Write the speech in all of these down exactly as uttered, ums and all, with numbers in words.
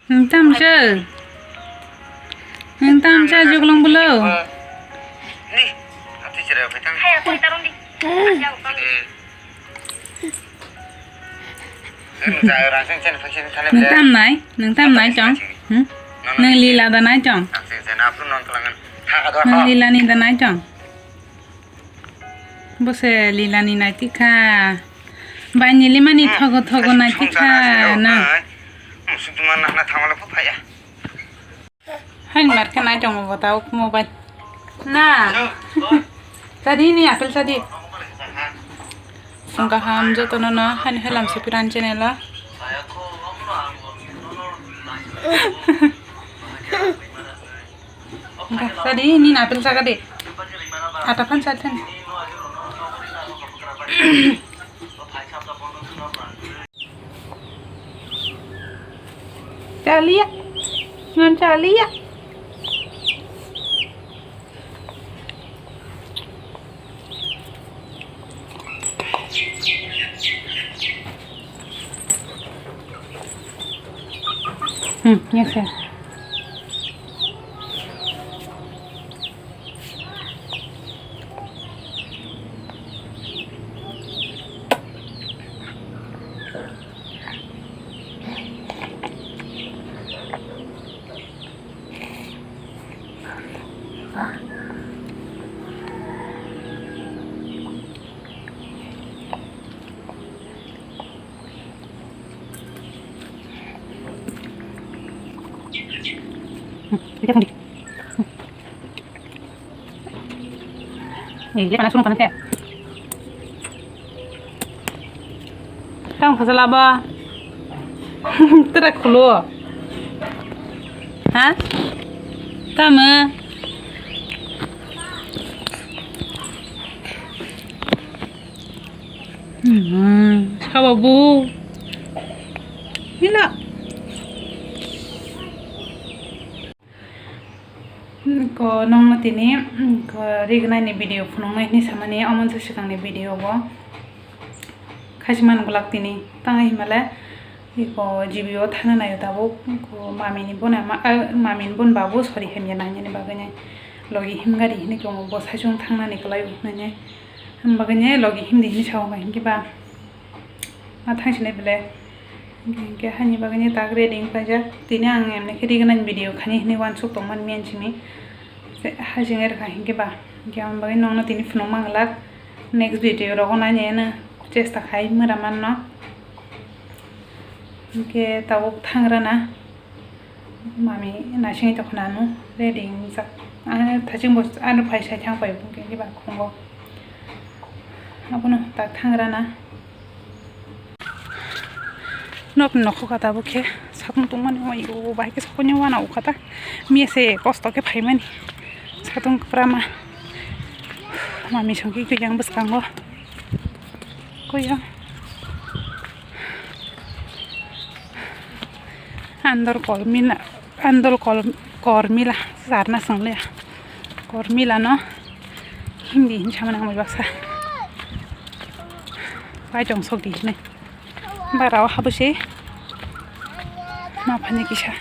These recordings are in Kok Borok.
Nang tamsa? Nang tamsa juglong bulo? Ni, ati chere phai tang. Nang tamnai, nang tamnai chong? Hmm? Nang lila da nai chong? Nang lila ni da nai chong? Bose lila ni nai tikha. Bai ni lima ni thogo thogo nai tikha na. Suduma nahna thamala phu phaya. Hain mar khe nai tongo bo ta mobile. Na. Sadi ni apple sadi. Sungkha ham jotono no hain helam se piran channel o. Sadi ni apple saka de. Ata phan sadi. Chalia. Ngan chalia. Hmm, yes, sir. Ei, le kana sunu kana te. Tang khasa laba. Tera khulo. Ha? Tama. Hmm, sabo bu. Hila. Ko nongno tini, ko rignai ni video phunuknai hini samani, omo se swkang ni video bo. Khaisi man glak tini, tang himale, ko G B o thana naio tabuk, ko mami ni bon ama, ah, mami ni bon babu, sorry, hemya nai ni bagwi nai. Logi himgari hini ko bo saichung thang nani kwlai nai. Him bagwi nai logi himdi hini sao hinkhe ba. Ma thang sinai belai. Hinkhe haini bagwi tak ready wng paijak. Tini ang emni khe rignai video khani hinwi uansuk tongmani miyan simi. Hajingai rwkha hinkhe ba. Hinkhe aboni bagwi nongno tini phunuk manglak. Next video rogo nainai chesta khai mura manno. Hinkhe tabuk thangrana. Mami naisingwi tongkha nanu ready wngjak. Ano thaching bo ano phai sai thang pai hinkhe ba khungo. Abono tak thangrana. Nok nokho kha tabuk khe satung tongmani, omo bahai khe satung ni uana ukha ta. Miya se kosto khe phaimani satung kwbra ma. Mami songkhe khe yang bwskango. Koyang. Andor kolmila, andor kol-, kormila, sarna songlia. Kormila no Hindi hin samani ang baksa. Bai chong sok di hinwi. Bara o habwi se. Ma phani kisa.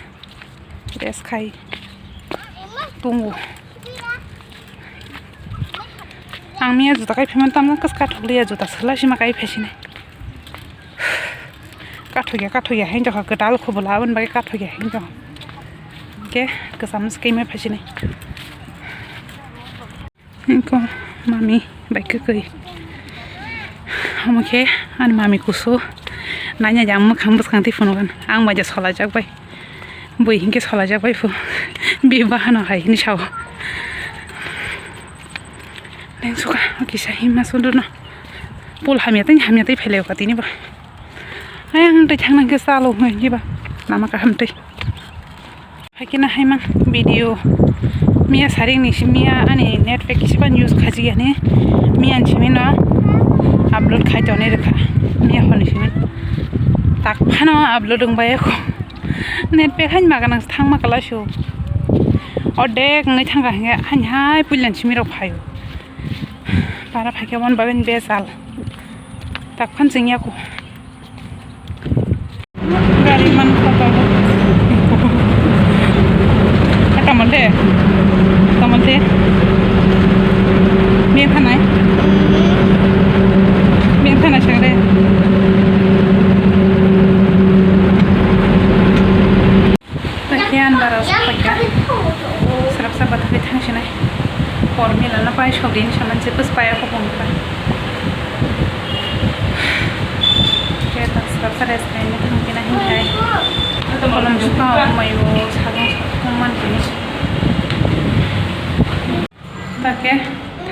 Rest khai tongo. Ang miya juta kai phaimani tamo kwchwk kathokliya juta swla sima kai phaisinai. Kathokya kathokya hinwi tongkha kwtal khobla aboni bagwi kathokya hinwi tongkha. Hinkhe kwcham se kaimai phaisinai. Eko mami bai kwkwi. Omo khe ani mami kusu. Nanya jang mwkhang bwskang twi phunukha. Ang bai je solajak bai. Bui hinkhe solajak bai phu. Bi bahano hai hinwi sao. Neng suka kisa hima sundurno. Pul hamya tei hamya tei pheleo ka tini ba. Ayang tei thangna khe salo hwnwi ba. Lama kaham tei. Haikhe na haimang video miya saring ni simi ya ani net pack kisa ban use khaji yani miya ni simi no upload khai tonwi rwkha miya hor ni simi tak phano upload wng bai kho net pack hain maga nang thang ma kala su ordek wngwi thang kha hinkhe hain hai puila ni simi rok phaio para phaikhe mon bagwi bejal tak phan chwng ya kho. Gari man photo. Para sokphaikha. Srapsa bathakhe thangsinai. Pormila no pai sogdi hinwi saman se bwswk paiya kho bongkha. Khe ta srapsa rest khaina thangphina hinkhai. Kolom juka maio sajang sajang man kini. Take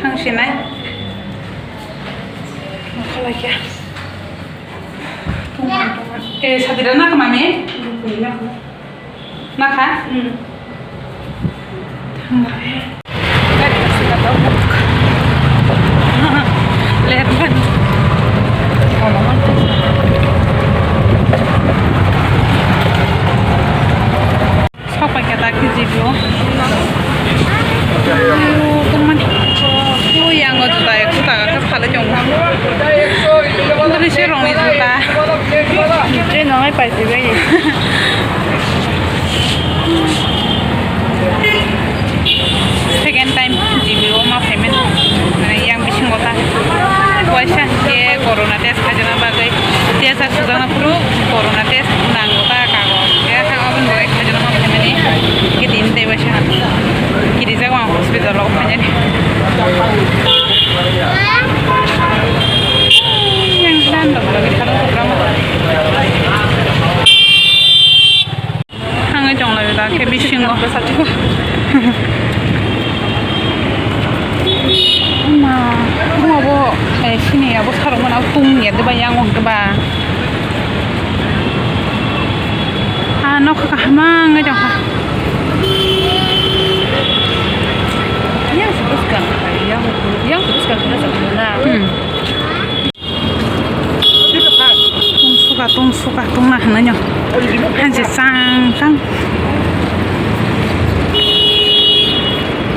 thangsinai. Khalaikha. Eh, sadira na mami? Nakha? Hmm. Thangbai. Gari kasi ka tau. Lerman. Sok paikha ta K G B o. Ayo, tongmani. O, yango juta ekso taka khe phalwi tongo. Bwrwi se rongni juta. Je nongai paiphi bai. Second time G B o ma phaimani. Mane yang bisingo ta. Waisa ke corona test khaijana bagwi. Test a sujakna phuru corona test nango ta kagoj. Khe aboni bagwi khaijana ma phaimani. Khe tini tei waisa kirijak ang hospital o phainani. Yang dan dok lagi kharang program. Thangwi tonglaio da khe bisingo. Ma, omo bo, eh, sini abo sarok mano tong ya de ba yang ong de ba. Ah, nokha kaham wngwi tongkha. Yang se bwskang, yang, yang se bwskang khe na. Hmm. Tong suka, tong suka, tong na hwnwi no. Hanse chang chang.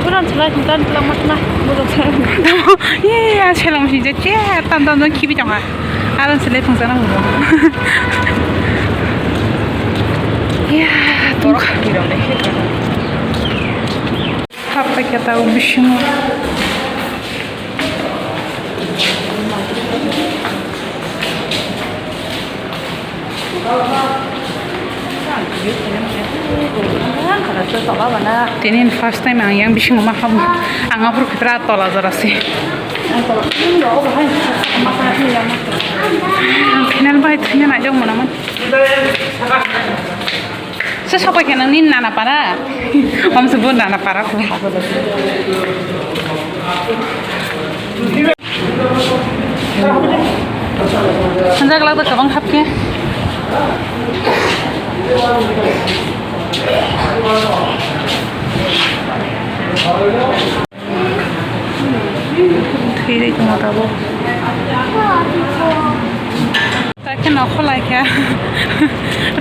Puran chalai, puran chalai, mat na, bujok chalai. Ye, ya, selam si je, je, tam tam tam khibi tong ha. Aron chalai phung sana hwnwi. Ya, tong. Hap paikha ta bisingo. Tini first time ang yang bisingo ma hamu. Ang aphuru khe pura tola jora se. Ang final bai thangna naijak manaman. Se sopai khe nang ni nana para. Om se bo nana para ko. Hanjak lak da kabang hap khe. Thwi ri tongma tabuk. Ta khe nokho lai kha.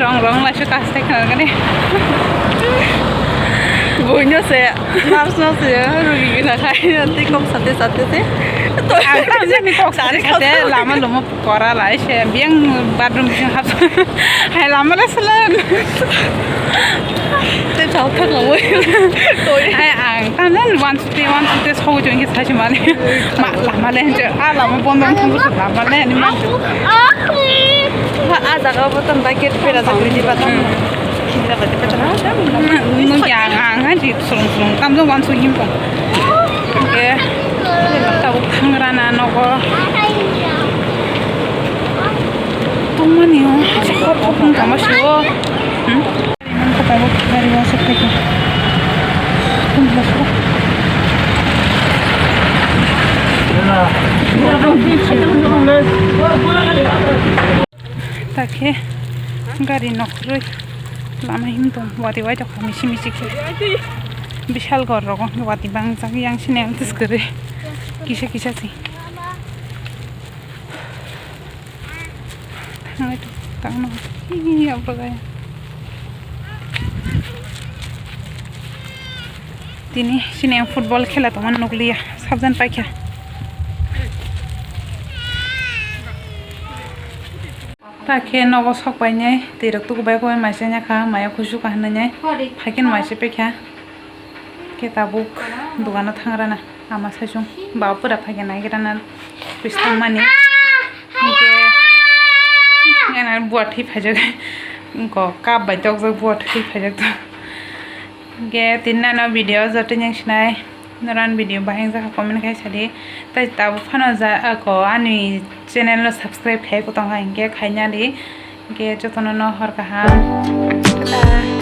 Rong rong lai se kaste khna gani. Buino se, nurse no se, rugi gina khai, tei kok sate sate se. To ang ta jani kok sate sate lama lomo. Kora lai se, biyang bathroom bising hap. Hai lama le selen. Te chao thak lama. Hai ang, ta nen one fifty, one fifty so jong ke sai mani. Ma lama le je, a lama bon bon thang lama le ni man. Ha, a jaga bo tan ba gate pera ta kri di ba ta. Khinda ba ta. Nung ya ang, ang, ang, di sulung sulung, tam jong one so him pong. Oke. Tabuk thangrana nogo. Tongmani o, hor hor tongma sio. Hmm? Tabuk gari o aswk phaikha. Ta khe gari nokhorwi lama him tong, watwi waithok kha misi misi khe. Bishal ghor rogo watwi bangjak, yang sini ang tis kwrwi kisa kisa se. Thangwi tongno, ih, abo gaya. Tini sini ang football khela tongmani nukliya, sabjan paikha. Ta khe nogo sok painai, twi rok tuku bai khe maisa nya kha, maya kusu kha hinwi nai. Phai khe maisa paikha. Khe tabuk dogano thangrana, ama saichung ba pura phai khe naigrana, twis thangmani. Hinkhe, yana buwa thwi phaijak, ko cup bai tokjak buwa thwi phaijak to. Hingke tini nano video joto yang sinai noran video bahai jaka comment khai sadi. Tai tabuk phano ja ako ani channel no subscribe khai kotong hai hingke khaina di. Hingke jotono no hor kaham. Tata.